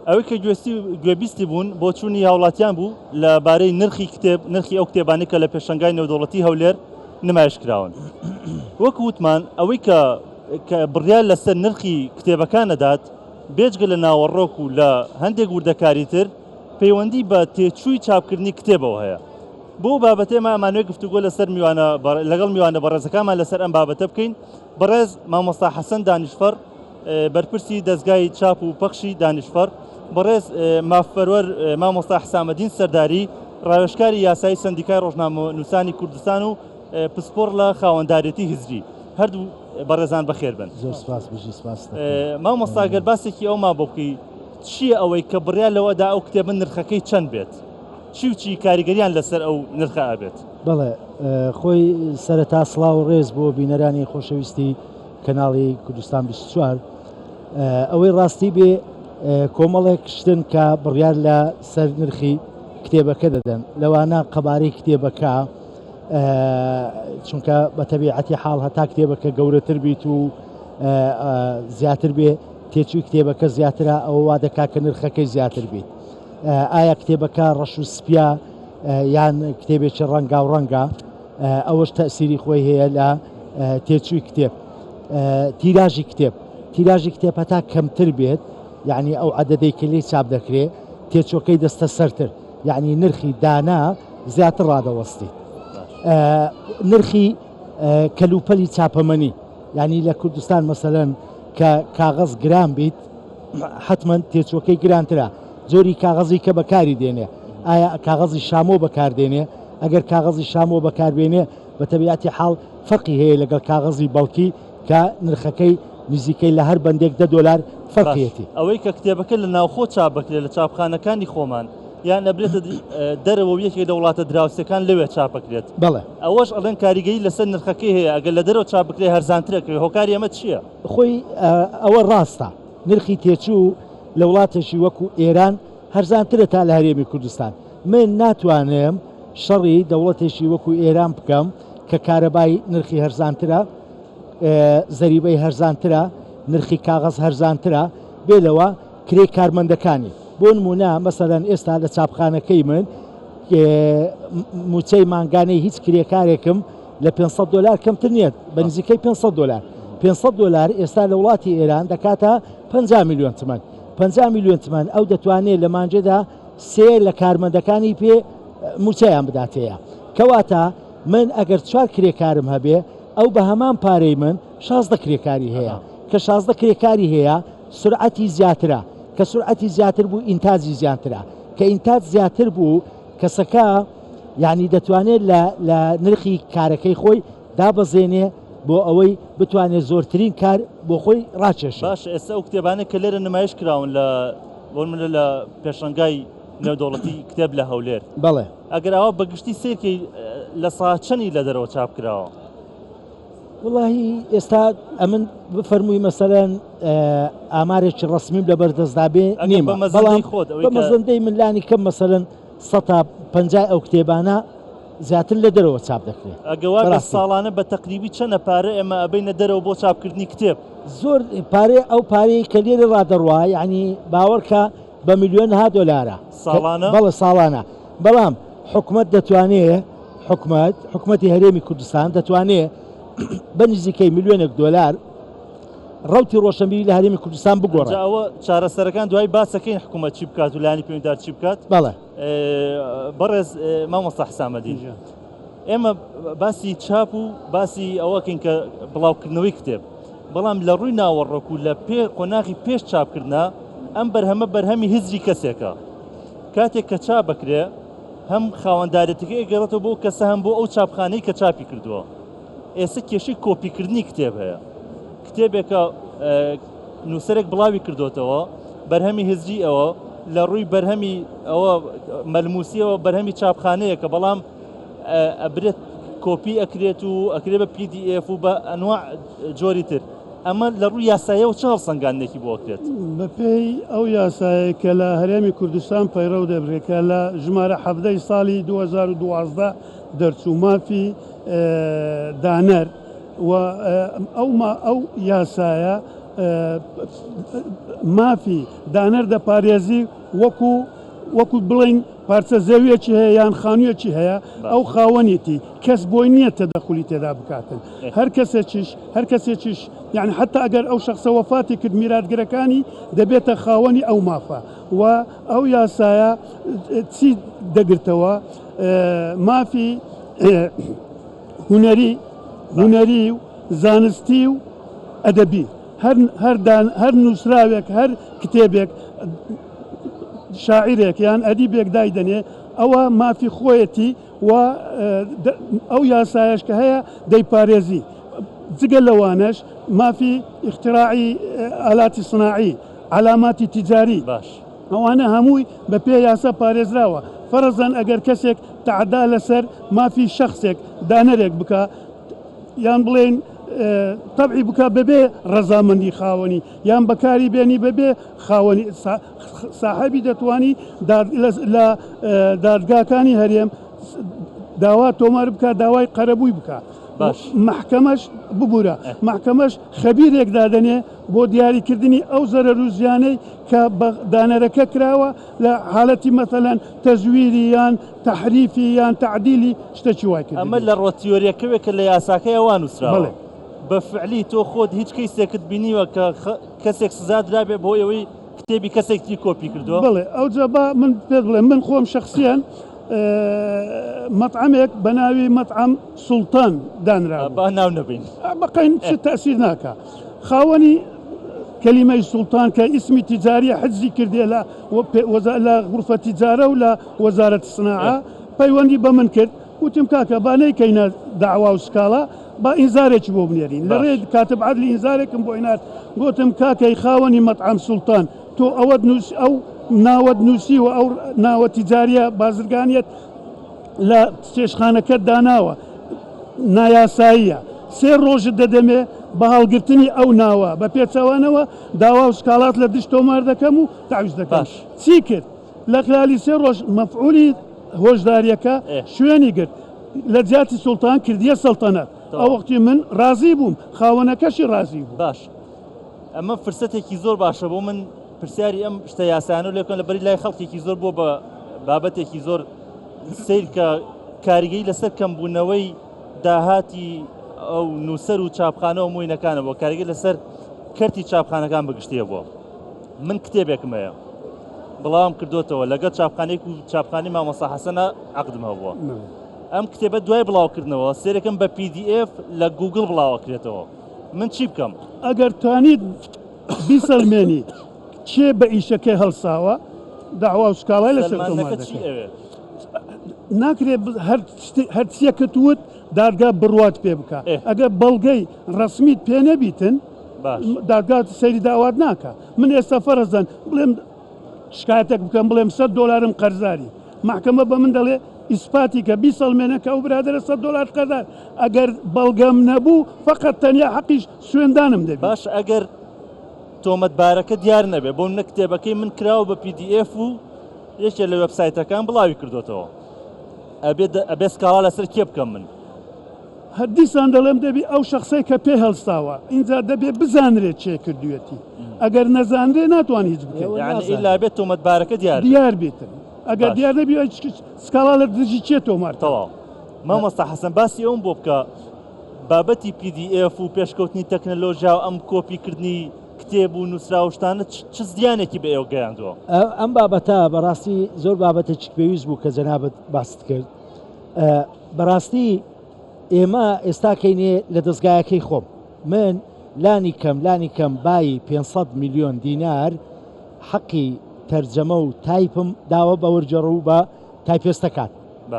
ئەوەی کە گوێستی گوێبیستی بوون بۆچوونی هاوڵاتیان بوو لە بارەی نرخی کتێب نرخی ئەو کتێبانەی کە لە پێشەنگای نێودەوڵەتی هەولێر نمایش کراون. وەک وتمان ئەوەی کە کە بڕیار لەسەر نرخی کتێبەکان ئەدات بێجگە لە ناوەڕۆک و لە هەندێک وردەکاری تر پەیوەندی بە تێچووی چاپکردنی کتێبەوە هەیە. بۆ بابەتە ئێمە ئەمانەوێت گفتوگۆ لەسەر میوانە لەگەڵ میوانە بەڕێزەکانمان لەسەر ئەم بابەتە بکەین. بەڕێز مامۆستا حەسەن دانیشفەڕ بەرپرسی دەزگای چاپ و پەخشی دانیشفەڕ، بەڕێز مافپەروەر مامۆستا حسامەدین سەرداری ڕاوێژکاری یاسایی سەندیکای ڕۆژنامەنووسانی کوردستان و پسپۆڕ لە خاوەندارێتی هزری هەردوو بەڕێزان بەخێر بن. زۆر سپاس بژی سپاس دەکەم. مامۆستا گەر باسێکی ئەومان بۆ بکەی چییە ئەوەی کە بڕیار لەوەدا ئەو کتێبە نرخەکەی چەند بێت؟ چی و چی کاریگەریان لەسەر ئەو نرخە ئەبێت؟ بەڵێ خۆی سەرەتا سڵاو و ڕێز بۆ بینەرانی خۆشەویستی کەناڵی کوردستان 24 ئەوەی ڕاستی بێ کۆمەڵێک شتن کە بڕیار لە سەر نرخی کتێبەکە دەدەن لەوانە قەبارەی کتێبەکە چونکە بە تەبیعەتی حاڵ هەتا کتێبەکە گەورەتر بیت و زیاتر بێ تێچووی کتێبەکە زیاترە ئەوە وا دەکات کە نرخەکەی زیاتر بیت ئایا کتێبەکە ڕەش و سپیە یان کتێبێکی ڕەنگا و ڕەنگە ئەوەش تەسیری خۆی هەیە لە تێچووی کتێب تیراژی کتێب تیراژی کتێب هەتا کەمتر بێت یعنی ئەو عدەدەی کە لێی چاپ دەکرێت تێچوەکەی دەستە سەرتر یعنی نرخی دانا زیاتر ڕادەوەستیت نرخی کەلوپەلی چاپەمەنی یعنی لە کوردستان مەسەلەن کە کاغەز گران بیت حتمما تێچوەکەی گرانترە جۆری کاغەزی کە بەکاری دێنێ ئایا کاغەزی شامۆ بەکاردێنێ ئەگەر کاغەزی شامۆ بەکاربێنێ بە تەبیعەتی حاڵ فەرقی هەیە لەگەڵ کاغەزی بەڵکی کە نرخەکەی نزیکەی لە هەر بەندێک دە دۆلار فەرقیەتی. ئەوەی کە کتێبەکە لە ناوخۆ چاپ بکرێت لە چاپخانەکانی خۆمان یان ئەبرێتە دەرەوە و یەکێک لە وڵاتە دراوسێکان لەوێ چاپ بکرێت بەڵێ. ئەوەش ئەڵێن کاریگەری لەسەر نرخەکەی هەیە ئەگەر لە دەرەوە چاپ بکرێت هەرزانتر ئەکەوێت هۆکاری ئەمە چییە؟ خۆی ئەوە ڕاستە نرخی تێچوو لە وڵاتێکی وەکو ئێران هەرزانترە تا لە هەرێمی کوردستان من ناتوانم شەڕی دەوڵەتێکی وەکو ئێران بکەم کە کارەبای نرخی هەرزانترە زەریبەی هەرزانترە نرخی کاغەز هەرزانترە بێ لەوە کرێی کارمەندەکانی بۆ نمونە مەسەلەن ئێستا لە چاپخانەکەی من موچەی مانگانەی هیچ کرێکارێکم لە 500 دلار کەمتر نییە بە نزیکەی 500 دلار 500 دلار ئێستا لە وڵاتی ئێران دەکاتە 50 میلیۆن تمەن 50 میلیۆن تمەن ئەو دەتوانێت لە مانجێدا سێ لە کارمەندەکانی پێ موچەیان بداتەیە کەواتە من ئەگەر چوار کرێکارم هەبێ ئەو بە هەمان پارەی من 16 کرێکاری هەیە کە 16 کرێکاری هەیە سورعەتی زیاترە کە سورعەتی زیاتر بوو ئینتاجی زیاترە کە ئینتاج زیاتر بوو کەسەکە یعنی دەتوانێت لە لە نرخی کارەکەی خۆی دابەزێنێ بۆ ئەوەی بتوانێت زۆرترین کار بۆ خۆی ڕاکێشێ. باشە ئێستا ئەو کتێبانەی کە لێرە نمایش کراون لە بۆ نمونە لە پێشەنگای نێودەوڵەتی کتێب لە هەولێر بەڵێ. ئەگەر ئاوا بە گشتی سەیرکەی لە سا چەنی لە دەرەوە چاپ کراوە؟ وەڵاهی ئێستا ئەمن بفەرمووی مەسەلەن ئامارێکی ڕەسمیم لەبەر دەستدا بێ ئەگەر نیمە بە بەڵام مەزەندەی خۆت ئەوەی بە کە مەزەندەی من لانی کەم مەسەلەن سەتا پەنجای ئەو کتێبانە زیاتر لە دەرەوە چاپ دەکرێت. ئەگە وا بێت بەڕاستی. ساڵانە بە تەقریبی چەنە پارە ئێمە ئەبەینە دەرەوە بۆ چاپکردنی کتێب؟ زۆر پارەیە ئەو پارەی کە لێرە ڕادەڕوا یانی باوەڕکە بە ملیۆنها دۆلارە. ساڵانە؟ بەڵێ ساڵانە بەڵام حکومەت دەتوانێ حکومەت حکومەتی هەرێمی کوردستان دەتوانێ بە نزیکەی ملیۆنێک دۆلار ڕەوتی ڕۆشنبیری لە هەرێمی کوردستان بگۆڕێ. جا ئەوە چارەسەرەکان دوای باسەکەین حکومەت چی بکات و لایەنی پەیوەندیدار چی بکات. بەڵێ. بەڕێز مامۆستا حسامەدین ئێمە باسی چاپ و باسی ئەوەکەین کە بڵاوکردنەوەی کتێب بەڵام لە ڕووی ناوەڕۆک و لە پێ قۆناغی پێش چاپکردە ئەم بەرهەمە بەرهەمی هزری کەسێکە کاتێک کە چاپ بکرێ هەم خاوەندارێتەکەی گەڕێتەوە بۆ کەسە هەم بۆ ئەو چاپخانەی کە چاپی کردووە ئێستا کێشەی کۆپیکردنی کتێب هەیە کتێبێکە نووسەرێک بڵاوی کردوتەوە بەرهەمی هزری ئەوە لە ڕووی بەرهەمی ئەوە مەلموسیەوە بەرهەمی چاپخانەیەکە بەڵام ئەبرێت کۆپی ئەکرێت و ئەکرێت بە PDF و بە ئەنواع جۆری تر ئەمە لە ڕووی یاسایەوە چ هەڵسەنگاندنێکی بۆ ئەکرێت؟ بەپێی ئەو یاسایەی کە لە هەرێمی کوردستان پەیڕەو دەبرێت کە لە ژمارە 17 ی ساڵی 2012 دەرچوو مافی دانەر و ئەو ئەو یاسایە. مافی دانەر دەپارێزی وەکو وەکو بڵین پارچە زەویەکی هەیە یان خانوویەکی هەیە ئەو خاوەنیەتی کەس بۆی نییە تەدەخولی تێدا بکاتن هەر کەسێکیش هەر کەسێکیش یعنی حتا ئەگەر ئەو شخصە وەفاتی کرد میراتگرەکانی دەبێتە خاوەنی ئەو مافە و ئەو یاسایە چی دەگرتەوە مافی هونەری هونەری و زانستی و ئەدەبی هەر هەر هەر نووسراوێک هەر کتێبێک شاعیرێک یان ئەدیبێک دایدەنێ ئەوە مافی خۆیەتی و ئەو یاسایەش کە هەیە دەیپارێزی جگە لەوانەش مافی ئیختراعی ئالاتی سناعی عەلاماتی تیجاری باش. ئەوانە هەمووی بە پێ یاسا پارێزراوە فەرەزەن ئەگەر کەسێک تەعدا لەسەر مافی شەخسێک دانەرێک بکا یان بڵێین تەبعی بکا بەبێ ڕەزامەندی خاوەنی یان بەکاری بێنی بەبێ خاوەنی ساحەبی دەتوانی لە دادگاکانی هەرێم داوا تۆمار بکە داوای قەرەبووی بکە باش محکەمەش ببوورە محکەمەش خەبیرێک دادەنێ بۆ دیاریکردنی ئەو زەرەر و زیانەی کە بە دانەرەکە کراوە لە حالەتی مەسەلەن تەزویری یان تەحریفی یان تەعدیلی شتەکی وای ئەمە کردبێ. لە ڕوە تیۆریەکەوێ کە لە یاساکەی وا نووسراوە. بەڵێ. بە فعلی تۆ خۆت هیچ کەیسێکت بینیوە کە کەسێک سزا درابێ بەهۆی ئەوەی کتێبی کەسێک تری کۆپی کردووە؟ بەڵێ ئەوجا با من پێت بڵێم من خۆم شەخسیەن مەتعەمێک بە ناوی مەتعەم سوڵتان دانرابوو. با ناو نەبەین. بەقەین چ تەئسیر ناکا. خاوەنی کەلیمەی سوڵتان کە ئیسمی تیجاریە حجزی کردێ لە لە غرفە تیجارە و لە وەزارەت سناعە پەیوەندی بە من کرد وتم کاکە با نەیکەینە داوا و سکاڵا با ئینزارێکی بۆ بنێرین لە ڕێ کاتب عەدلی ئینزارێکم بۆ ئینارد گوتم کاکەی خاوەنی مەتعەم سوڵتان تۆ ئەوەت نووس ئەو ناوەت نووسیوە ئەو ناوە تیجاریە بازرگانیەت لە چێشتخانەکەت داناوە نایاساییە سێ ڕۆژت دەدەمێ بە هەڵگرتنی ئەو ناوە بە پێچەوانەوە داوا و سکاڵات لە دژ تۆمار دەکەم و تەعویز دەکەم باش. چی کرد لە خلالی سێ ڕۆژ مەفعولی هۆشداریەکە شوێنی گرت لە جیاتی سوڵتان کردیە سەڵتەنەت ئەو وەختی من ڕازی بووم خاوەنەکەشی ڕازی بوو. باش ئەمە فرسەتێکی زۆر باشە بۆ من پرسیاری ئەم شتە یاسایانە لێ بکەم لە بەری لای خەڵکێکی زۆر بووە بە بابەتێکی زۆر سەیر کە کاریگەری لەسەر کەمبوونەوەی داهاتی ئەو نووسەر و چاپخانە و موینەکانە بۆ کاریگەری لەسەر کەرتی چاپخانەکان بەگشتیە بووە من کتێبێکم هەیە بڵاوم کردوتەوە لەگەڵ چاپخانێک و چاپخانی مامۆستا حەسەنە عقدم هەبووە ئەم کتێبە دوای بڵاوکردنەوە سێرەکەم بە PDF لە گوگل بڵاوەکرێتەوە من چی بکەم؟ ئەگەر توانیت بیسەلمێنی کێ بە ئیشەکەی هەڵساوە داوا و سکاڵای لەسەر تۆمار سەلماندنەکە چی دەکەن. ئەوێ؟ ناکرێ هەر هەرچیەکت وت دادگا بڕوات پێ بکا ئێ. ئەگەر بەڵگەی ڕەسمیت پێ نەبیتن باش. دادگا سەیری داوات ناکا من ئێستا فەرەزەن بڵێم شکایەتێک بکەم بڵێم 100 دۆلارم قەرزاری مەحکەمە بە من دەڵێ ئیسپاتی کە بیسەڵمێنە کە ئەو برادەرە 100 دۆلار قەرزار ئەگەر بەڵگەم نەبوو فقط تەنیا حەقیش سوێندانم دەبی. باش ئەگەر تۆمەتبارەکە دیار نەبێ بۆ منە کتێبەکەی من کراوە بە PDF و یەکێ لە وێبسایتەکان بڵاوی کردوتەوە ئەبێ ئەبێ سکاڵا لەسەر کێ بکەم من؟ هەر دیسان دەڵێم دەبی ئەو شەخسەی کە پێ هەڵساوە ئینجا دەبێ بزانرێت چێ کردوێتی ئەگەر نەزانرێ ناتوان هیچ بکەێت یعنی ئیلا بێت تۆمەتبارەکە دیار دیار بێتن ئەگەر دیار نەبی سکاڵا لە دژی چێ تۆمار تەواو مامۆستا حەسەن باسی ئەوم بۆ بکە بابەتی PDF و پێشکەوتنی تەکنەلۆژیا و ئەم کۆپیکردنی کتێب و نووسراو شتانە چ زیانێکی بە ئێوە گەیاندووە؟ ئەم بابەتە بەڕاستی زۆر بابەتێکی پێویست بوو کە جەنابت باست کرد بەڕاستی ئێمە ئێستا کەینێ لە دەستگایەکەی خۆم من لانی کەم لانی کەم بایی 500 میلیۆن دینار حەقی تەرجەمە و تایپم داوە بە وەرگێڕ و بە تایپێستەکان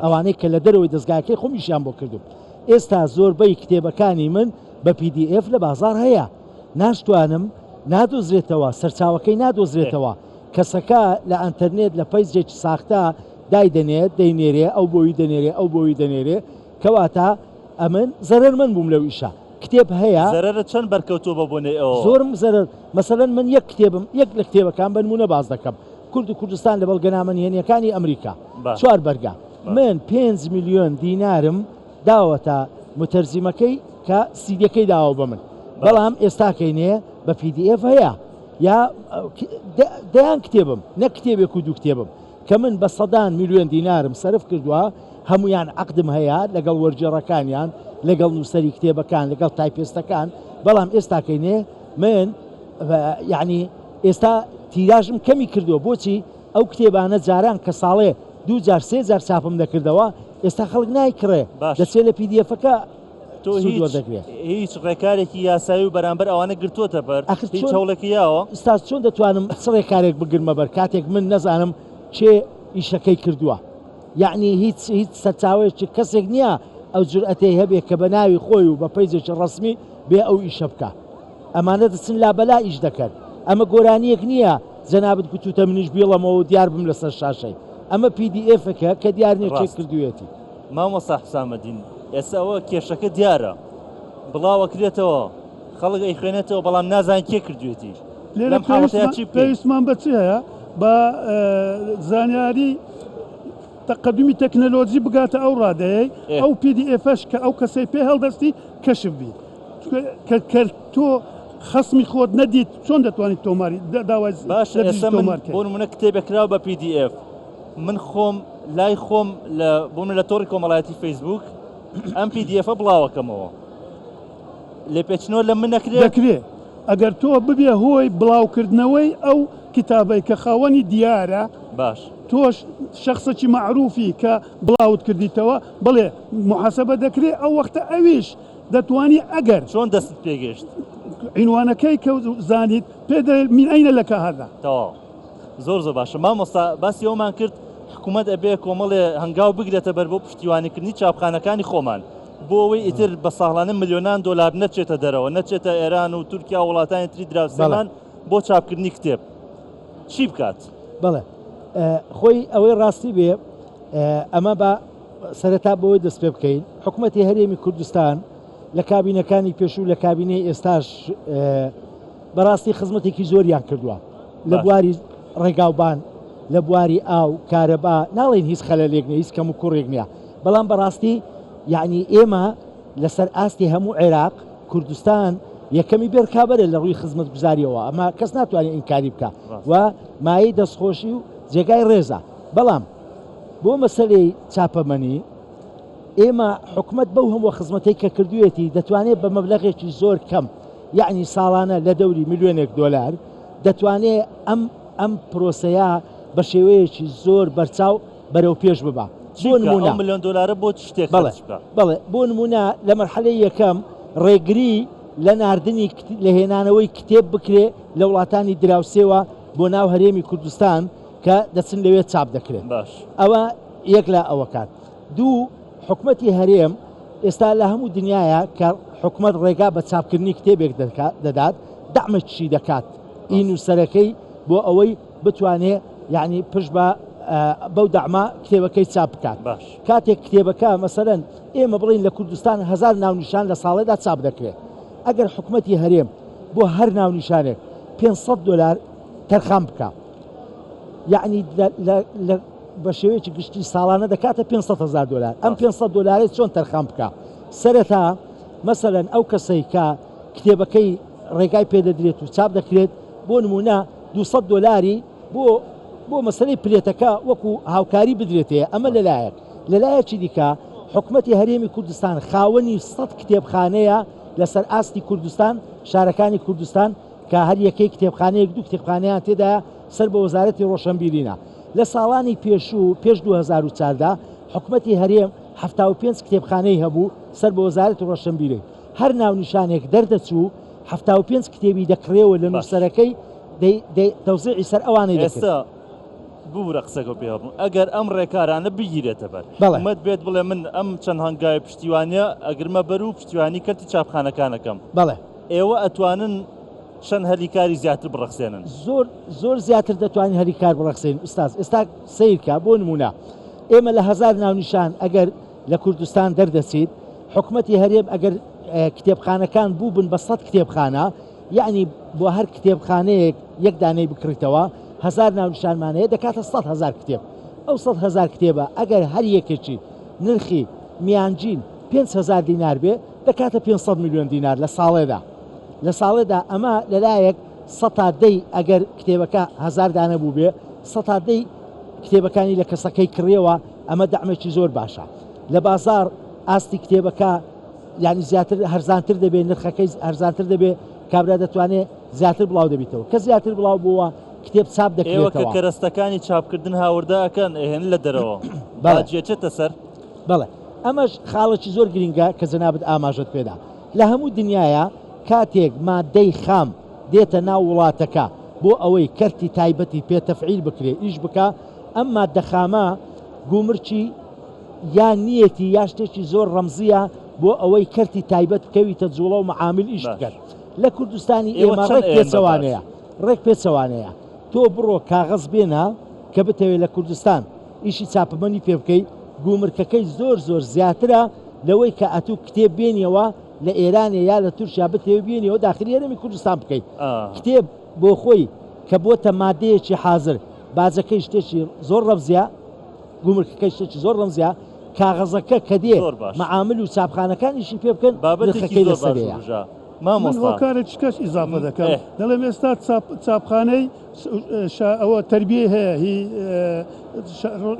ئەوانەی کە لە دەرەوەی دەستگاکەی خۆم ئیشیان بۆ کردوم ئێستا زۆربەی کتێبەکانی من بە PDF لە بازاڕ هەیە ناشتوانم نادۆزرێتەوە سەرچاوەکەی نادۆزرێتەوە کەسەکە لە ئەنتەرنێت لە پەیجێکی ساختە دایدەنێت دەینێرێ ئەو بۆی دەنێرێ ئەو بۆی دەنێرێ کەواتە ئەمن زەرەرمەند بووم لەو ئیشە کتێب هەیە. زەرەرت چەند بەرکەوتووە بە بۆنەی ئەوەوە؟ زۆرم زەرەر مەسەلەن من یەک کتێبم یەک لە کتێبەکان بە نموونە باس دەکەم کورد و کوردستان لە بەڵگەنامە نهێنییەکانی ئەمریکا چوار بەرگە من پێنج ملیۆن دینارم داوەتە موتەرجیمەکەی کە سیدیەکەی داوە بە من بەڵام ئێستاکەی نێ بە PDF هەیە یا دەیان کتێبم نەک کتێبێک و دوو کتێبم کە من بە سەدان میلیۆن دینارم سەرف کردووە هەمویان عەقدم هەیە لەگەڵ وەرگێڕەکانیان لەگەڵ نووسەری کتێبەکان لەگەڵ تایپێستەکان بەڵام ئێستاکەینێ من یعنی ئێستا تیراژم کەمی کردووە بۆچی ئەو کتێبانە جاران کە ساڵێ دوو جار سێ جار چاپم دەکردەوە ئێستا خەڵک نایکڕێ دەچێت لە PDF ەکە تۆ هیچ ڕێکارێکی یاسایی و بەرامبەر ئەوانە گرتووەتە بەر ئەخر هیچ هەوڵێکی یاوە؟ ئوستاز چۆن دەتوانم چ ڕێکارێک بگرمە بەر کاتێک من نەزانم کێ ئیشەکەی کردووە یەعنی هیچ هیچ سەرچاوەیەکی کەسێک نییە ئەو جورئەتەی هەبێ کە بە ناوی خۆی و بە پەیجێکی ڕەسمی بێ ئەو ئیشە بکا ئەمانە دەچن لابەلا ئیش دەکەن ئەمە گۆرانیەک نییە جەنابت گوتوتە منیش بیڵەمەوە و دیار بم لەسەر شاشەی ئەمە PDF ەکە کە دیار نییە کێ ڕاست. کردوویەتی. مامۆستا حوسامەدین ئێستا ئەوە کێشەکە دیارە بڵاوەکرێتەوە خەڵک ئەیخوێنێتەوە بەڵام نازانێت کێ کردوێتی لێرە لەم حاڵەتەیا چی بکەین؟ پێویستمان بە چ هەیە بە زانیاری تەقەدومی تەکنەلۆجی بگاتە ئەو ڕادەیەی ئەو PDF ەش کە ئەو کەسەی پێ هەڵدەستی کەشف بی کە کە تۆ خەسمی خۆت نەدیت چۆن دەتوانیت تۆماری داوای باش لە دژی ئێستا من تۆمار کەی؟ بۆ نمونە کتێبێک کراوە بە PDF من خۆم لای خۆم لە بۆ من لە تۆڕی کۆمەڵایەتی فەیسبوک ئەم PDF ە بڵاوەکەمەوە لێپێچنەوە لە من نەکرێت؟ دەکرێ ئەگەر تۆ ببێ هۆی بڵاوکردنەوەی ئەو کیتابەی کە خاوەنی دیارە باش. تۆش شەخسەکی مەعروفی کە بڵاوت کردیتەوە بەڵێ موحاسەبە دەکرێ ئەو وەختە ئەویش دەتوانی ئەگەر. چۆن دەستت پێگەشت؟ عینوانەکەی کە زانیت پێ دەڵێ من ئەینە لەکە هذا؟ تەواو زۆر زۆر باشە مامۆستا باسی ئەومان کرد حکوومەت ئەبێ کۆمەڵێ هەنگاو بگرێتە بەر بۆ پشتیوانیکردنی چاپخانەکانی خۆمان بۆ ئەوەی ئیتر بە ساڵانە ملیۆنان دۆلار نەچێتە دەرەوە نەچێتە ئێران و تورکیا و وڵاتانی تری دراوسێمان بۆ چاپکردنی کتێب چی بکات؟ بەڵێ خۆی ئەوەی ڕاستی بێ ئەمە بە سەرەتا بۆی دەست پێ بکەین حکوومەتی هەرێمی کوردستان لە کابینەکانی پێشوو لە کابینەی ئێستاش بەڕاستی خزمەتێکی زۆریان کردووە لە بواری ڕێگاوبان لە بواری ئاو کارەبا ناڵێن هیچ خەلەلێک نیە هیچ کەم و کوڕێک نییە بەڵام بەڕاستی یعنی ئێمە لەسەر ئاستی هەموو عێراق کوردستان یەکەمی بێڕکابەرە لە ڕووی خزمەتگوزاریەوە ئەمە کەس ناتوانێت ئینکاری بکە و مایەی دەستخۆشی و جێگای ڕێزە بەڵام بۆ مەسەلەی چاپەمەنی ئێمە حکومەت بەو هەموو خزمەتەی کە کردوویەتی دەتوانێت بە مەبلەغێکی زۆر کەم یەعنی ساڵانە لە دەوری ملیۆنێک دۆلار دەتوانێ ئەم ئەم پرۆسەیە بە شێوەیەکی زۆر بەرچاو بەرەو پێش ببا. چی بۆ بکا؟ ئەو نموونە ملیۆن دۆلارە بۆ چ شتێک بەڵێ خەرج بکا؟ بەڵێ بۆ نموونە لە مەرحەلەی یەکەم ڕێگری لە ناردنی لە هێنانەوەی کتێب بکرێ لە وڵاتانی دراوسێوە بۆ ناو هەرێمی کوردستان کە دەچن لەوێ چاپ دەکرێن. باش. ئەوە یەک لە ئەوەکان. دوو، حکومەتی هەرێم ئێستا لە هەموو دنیایا کە حکومەت ڕێگا بە چاپکردنی کتێبێک دەدات دەعمەکیشی دەکات ئی نووسەرەکەی بۆ ئەوەی بتوانێ یعنی پشت بە بەو دەعمە کتێبەکەی چاپ بکات باش. کاتێک کتێبەکە مەسەلەن ئێمە بڵێین لە کوردستان هەزار ناونیشان لە ساڵێدا چاپ دەکرێت ئەگەر حکومەتی هەرێم بۆ هەر ناونیشانێک 500 دۆلار تەرخان بکا یعنی لە بە شێوەیەکی گشتی ساڵانە دەکاتە 500 هزار دۆلار ئەم 500 دۆلارەی چۆن تەرخان بکە سەرەتا مەسەلەن ئەو کەسەی کە کتێبەکەی ڕێگای پێدەدرێت و چاپ دەکرێت بۆ نمونە 200 دۆلاری بۆ بۆ مەسەلەی پلێتەکە وەکو هاوکاری بدرێتێ ئەمە لەلایەک لەلایەکی دیکە حکومەتی هەرێمی کوردستان خاوەنی 100 کتێبخانەیە لەسەر ئاستی کوردستان شارەکانی کوردستان کە هەر یەکەی کتێبخانەیەک دوو کتێبخانەیان تێدایە سەر بە وەزارەتی ڕۆشەنبیرینە. لە ساڵانی پێشوو پێش 2014 حکومەتی هەرێم 75 کتێبخانەی هەبوو سەر بە وەزارەتی ڕۆشنبیری. هەر ناونیشانێک دەردەچوو 75 کتێبی دەکڕیەوە لە باش. نووسەرەکەی دەی دەی تەوزیعی سەر ئەوانەی دەکرد. ئێستا ببورە قسەکەو پێ هەڵبڕم ئەگەر ئەم ڕێکارانە بگیرێتە بەر بەڵێ. حکومەت بێت بڵێ من ئەم چەند هەنگاوی پشتیوانیە ئەگرمە بەر و پشتیوانی کەرتی چاپخانەکان ئەکەم بەڵێ. ئێوە ئەتوانن چەند هەلی کاری زیاتر بڕەخسێنن؟ زۆر زۆر زیاتر دەتوانین هەلی کار بڕەخسێنین ئوستاز ئێستا سەیرکە بۆ نمونە ئێمە لە هەزار ناونیشان ئەگەر لە کوردستان دەردەچیت حکومەتی هەرێم ئەگەر کتێبخانەکان بووبن بە سەد کتێبخانە یعنی بۆ هەر کتێبخانەیەک یەک دانەی بکڕیتەوە هەزار ناونیشانمان هەیە دەکاتە 100 هەزار کتێب ئەو 100 هەزار کتێبە ئەگەر هەر یەکێکی نرخی میانجین 5 هەزار دینار بێ دەکاتە 500 میلیۆن دینار لە ساڵێدا. لە ساڵێدا ئەمە لەلایەک سەتا دەی ئەگەر کتێبەکە هەزار دانە بووبێ سەتا دەی کتێبەکانی لە کەسەکەی کڕیەوە ئەمە دەعمێکی زۆر باشە لە بازاڕ ئاستی کتێبەکە یانی زیاتر هەرزانتر دەبێت نرخەکەی هەرزانتر دەبێت کابرا دەتوانێت زیاتر بڵاو دەبیتەوە کە زیاتر بڵاو بووە کتێب چاپ ئێوە کە دەکرێتەوە. کەرەستەکانی چاپکردن هاوردە ئەکەن ئەیهێنن لە دەرەوە بەڵێ. باجی ئەچێتە سەر؟ بەڵێ ئەمەش خاڵێکی زۆر گرینگە کە جەنابت ئاماژەت پێدا لە هەموو دنیایا کاتێک مادەی خام دێتە ناو وڵاتەکە بۆ ئەوەی کەرتی تایبەتی پێ تەفعیل بکرێ ئیش بکا ئەم مادە خامە گومرکی یا نیەتی یا شتێکی زۆر ڕەمزیە بۆ ئەوەی کەرتی تایبەت بکەویتە جوڵە و مەعامل ئیش باش. بکەن لە کوردستانی ئێوە ئێمە چەند ڕێک ئەیەن بە باج؟ پێچەوانەیە ڕێک پێچەوانەیە تۆ بڕۆ کاغەز بێنە کە بتەوێت لە کوردستان ئیشی چاپەمەنی پێ بکەی گومرکەکەی زۆر زۆر زیاترە لەوەی کە ئەتوو کتێب بێنیەوە لە ئێرانێ یا لە تورکیا بتەوێ بێنیەوە داخلی هەرێمی کوردستان بکەیت کتێب بۆ خۆی کە بۆتە مادەیەکی حازر باجەکەی شتێکی زۆر ڕەمزیە گومرکەکەی شتێکی زۆر ڕەمزیە کاغەزەکە کە دێ زۆر باش. مەعامل و چاپخانەکان ئیشی پێ بکەن بابەتێکی نرخەکەی زۆر باش لەسەرەیە. وروژا من مامۆستا. هۆکارێکی کەش ئیزافە دەکەم ئێ. دەڵێم ئێستا چاپ چاپخانەی شا ئەوە تەربیەی هەیە هی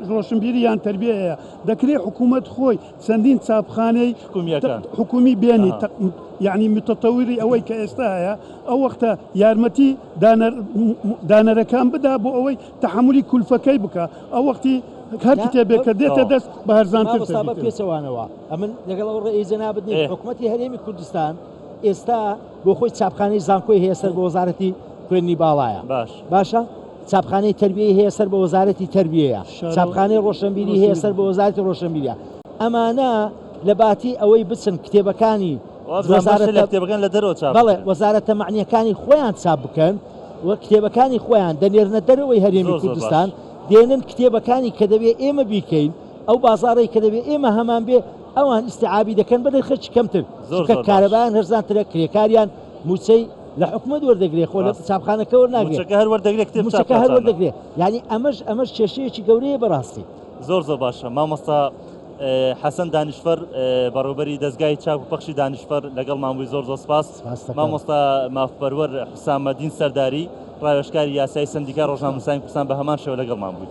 ڕۆشنبیری یان تەربیە هەیە دەکرێ حکوومەت خۆی چەندین چاپخانەی حکومییەکان. حکومی بێنی ئەها. یعنی متطوری ئەوەی کە ئێستا هەیە ئەو وەختە یارمەتی دانەر دانەرەکان بدا بۆ ئەوەی تەحەمولی کولفەکەی بکا ئەو وەختی هەر نا کتێبێک کە دێتە تەواو. دەست بە هەرزانتر مامۆستا بە دەبیتن. پێچەوانەوە ئەمن لەگەڵ ئەو ڕێی جەنابت نیم ئێ. حکومەتی هەرێمی کوردستان ئێستا بۆ خۆی چاپخانەی زانکۆی هەیە سەر بە وەزارەتی خوێندنی باڵایە باش. باشە چاپخانەی تەربیەی هەیە سەر بە وەزارەتی تەربیەیە شارەوە چاپخانەی ڕۆشنبیری هەیە سەر ڕۆشنبیری. بە وەزارەتی ڕۆشنبیریە ئەمانە لە باتی ئەوەی بچن کتێبەکانی وابزانم بەشێ لە وەزارەتە کتێبەکان لە دەرەوە چاپ بەڵێ دەکرێن. وەزارەتە مەعنیەکانی خۆیان چاپ بکەن و کتێبەکانی خۆیان دەنێرنە دەرەوەی هەرێمی زۆر زۆر باش. کوردستان دێنن کتێبەکانی کە دەبێ ئێمە بیکەین ئەو بازاڕەی کە دەبێ ئێمە هەمان بێ ئەوان ئیستیعابی دەکەن بە نرخێکی کەمتر زۆر چونکە زۆر باش. کارەبایان هەرزانترە کرێکاریان مووچەی لە حکومەت وەردەگرێ خۆ لە ڕاستە. چاپخانەکە وەرناگرێ مووچەکە هەر وەردەگرێ کتێب چاپ مووچەکە هەر کاتانە. وەردەگرێ یانی ئەمەش ئەمەش کێشەیەکی گەورەیە بەڕاستی. زۆر زۆر باشە مامۆستا حەسەن دانیشفەر بەڕێوبەری دەزگای چاپ و پەخشی دانیشفەر لەگەڵمان بووی زۆر زۆر سپاس. سپاس دەکەم. مامۆستا مافپەروەر حوسامەدین سەرداری ڕاوێژکاری یاسایی سەندیکای ڕۆژنامەنووسانی کوردستان بە هەمان شێوە لەگەڵمان بوویت.